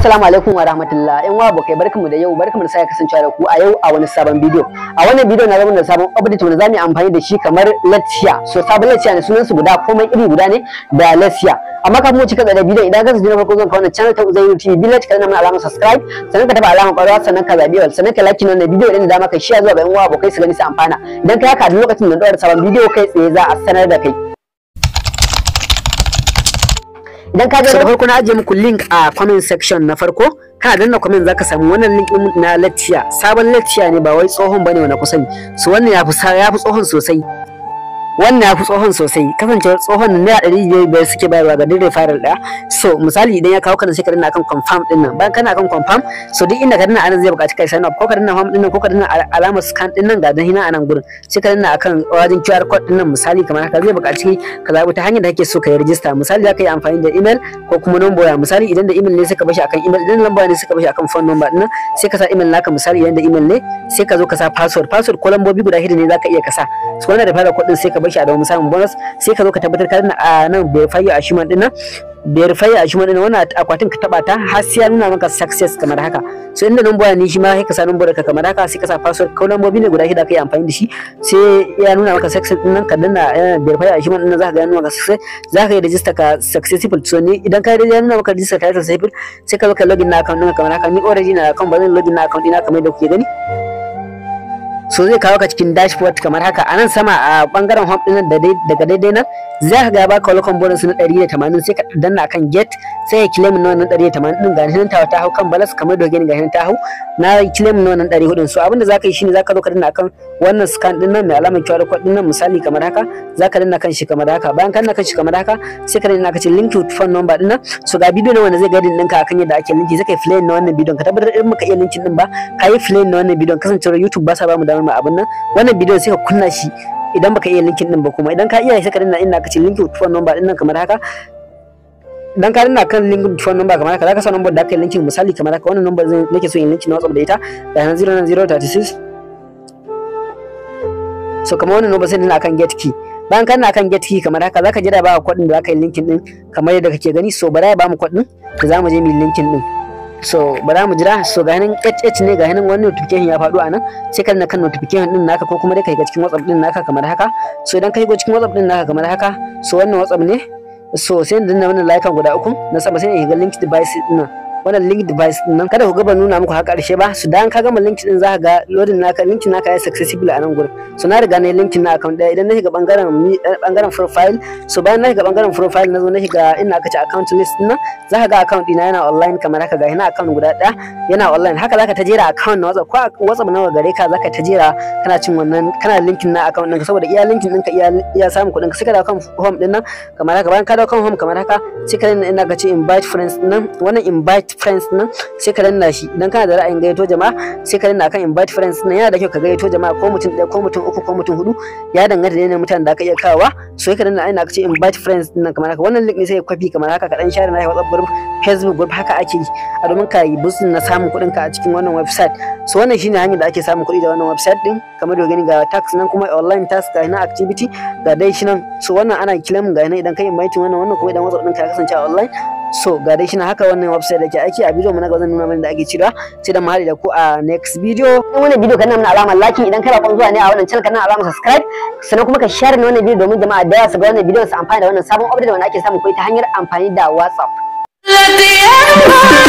Assalamu alaikum wa rahmatullah. Yan uwa abokai, barkanmu da yau, barkanmu da sake kasancewa da ku a yau a wani sabon bidiyo. A wannan bidiyo na zama da sabon update wanda zamu yi amfani da shi kamar Letshare. So sabon Letshare ne, sunan su guda, komai iri guda ne da Letshare. Amma kafin mu cika da bidiyon, idan ka kasance na farko zan kawo wannan channel ta Uzairu TV Village, ka danna mana alamar subscribe, sannan ka taba alamar ƙwararwa, sannan ka zabi all, sannan ka like wannan bidiyo idan da dama ka share zuwa ga yan uwa abokai su gani su amfana. Idan ka haka, duk lokacin da na ɗaura sabon bidiyo, kai tsaye za a sanar da kai. Idan ka ga da farko, na ajiye muku link a comment section na farko. Kana danna comment, zaka samu wannan link din na Letshare. Sabon Letshare ne, ba wai tsohon bane wanda ku sani. So wannan yafi tsohon sosai, wannan yafi tsohon sosai, kasancewar tsohon ₦500 suke bayarwa ga duk referral ɗaya. So misali, idan ya kawo kana, sai ka danna akan confirm din nan. Bayan kana akan confirm, so duk inda ka danna anan zai buƙaci kai sign up, ko ka danna home din nan, ko ka danna alamar scan din nan. Ga dan hina anan gurin, sai ka danna akan wajen QR code din nan. Misali kamar haka, zai buƙaci ka zaɓi ta hanyar da kake so ka yi register. Misali, za ka yi amfani da email ko kuma number waya. Misali, idan da email ne, sai ka bashi akan email. Idan number ne, sai ka bashi akan phone number din nan. Sai ka sa email naka. Misali, idan da email ne, sai ka zo ka sa password. Password ko lambobi guda shida ne, za ka iya ka sa. So wannan referral code din, sai ka bashi a domin samun bonus. Sai ka zo ka tabbatar ka danna a nan verify achievement din nan. Verify achievement din wannan akwatin, ka taba ta har sai ya nuna maka success kamar haka. So inda number ne shi ma, sai ka sa number ka kamar haka, sai ka sa password, ko lambobi ne guda shida kai amfani da shi. Sai ya nuna maka success din nan, ka danna verify achievement din nan, zaka ga ya nuna maka success, zaka yi register ka successful. So ni idan ka ya nuna maka register ka successful, sai ka zo ka login na account ɗinka kamar haka. Ni already na account, ba zan login na account ɗina kamar yadda kuke gani. So zai kawo ka cikin dashboard kamar haka. A nan sama a bangaren home din da daga daidai nan, za ka ga baka welcome bonus na 180. Sai ka danna akan get, sai ya claim na wannan 180 din. Ga nan ta hau kan balance kamar da gani, ga nan ta hau, na claim na wannan 400. So abinda zaka yi shine, zaka zo ka danna akan wannan scan din nan mai alamar QR code din nan. Misali kamar haka, zaka danna kan shi kamar haka. Bayan ka danna kan shi kamar haka, sai ka danna ka ce link to phone number din nan. So ga bidiyo ne wanda zai guide ɗinka akan yadda ake linki. Sai kai play na wannan bidiyon, ka tabbatar in baka iya linkin din ba, ka yi play na wannan bidiyon. Kasancewar YouTube ba sa ba mu damar mu abin nan, wannan bidiyon sai ka kunna shi idan baka iya linkin din ba. Kuma idan ka iya, sai ka danna inda ka ce link to phone number din nan kamar haka. Dan ka danna kan link to phone number kamar haka, zaka sa number da aka yi linkin. Misali kamar haka, wannan number zan nake so in linkin na WhatsApp da ita, da nan 09036. So kamar wannan number, sai danna akan get key. Bayan ka danna akan get key kamar haka, zaka jira ba code din da zaka yi linkin din kamar yadda kake gani. So bara ya ba mu code din da zamu je mu yi linkin din. So bara mu jira. So ga nan HH ne, ga nan wani notification ya faɗo a nan. Sai ka danna kan notification din naka, ko kuma dai ka shiga cikin WhatsApp din naka kamar haka. So idan ka shigo cikin WhatsApp din naka kamar haka, so wannan WhatsApp ne. So sai na danna wannan layukan guda uku na sama, sai in shiga link device din nan. Wannan link device din nan, kada ku ga ban nuna muku har ƙarshe ba. So dan ka gama link din, za ka ga loading naka, link naka ya successful a nan gurin. So na riga na yi linkin na account ɗaya. Idan na shiga bangaren profile, so bayan na shiga bangaren profile, na zo na shiga inda aka ce account list din nan, za ka ga account ɗina yana online kamar haka. Ga ina account guda ɗaya yana online. Haka zaka ta jera account na WhatsApp, ko WhatsApp nawa gare ka, zaka ta jera kana cin wannan, kana linkin na account ɗinka, saboda iya linkin ɗinka iya samun kuɗin ka. Sai ka dawo kan home ɗin nan kamar haka. Bayan ka dawo kan home kamar haka, sai ka danna inda aka ce invite friends nan. Wannan invite friends nan, sai ka danna shi. Idan kana da ra'ayin gayyato jama'a, sai ka danna akan invite friends nan. Yana da kyau ka gayyato jama'a, ko mutum ɗaya, ko mutum uku, ko mutum hudu, ya danganta da yanayin mutanen da aka iya kawowa. So sai ka danna inda aka ce invite friends nan kamar haka. Wannan link ne, sai ka copy kamar haka, ka dan share na WhatsApp group, Facebook group. Haka ake yi a domin ka yi boosting na samun kuɗin ka a cikin wannan website. So wannan shine hanyar da ake samun kuɗi da wannan website din. Kamar da gani, ga task nan, kuma online task, ga nan activity, ga dai shi nan. So wannan ana claim, ga nan idan ka invite wannan, wannan kuma idan WhatsApp ɗinka ya kasance a online. So ga dai shi nan, haka wannan website da ke aiki. A bidiyo mu na gaba zan nuna mana da ake cirewa. Sai da mu haɗu da ku a next video. In wannan bidiyo, kana mana alamar like. Idan kana bakon zuwa ne a wannan channel, kana alamar subscribe, sannan kuma ka share wannan bidiyo domin jama'a da yawa su ga wannan bidiyon su amfani da wannan sabon update wanda ake samun kuɗi ta hanyar amfani da WhatsApp. Let the empire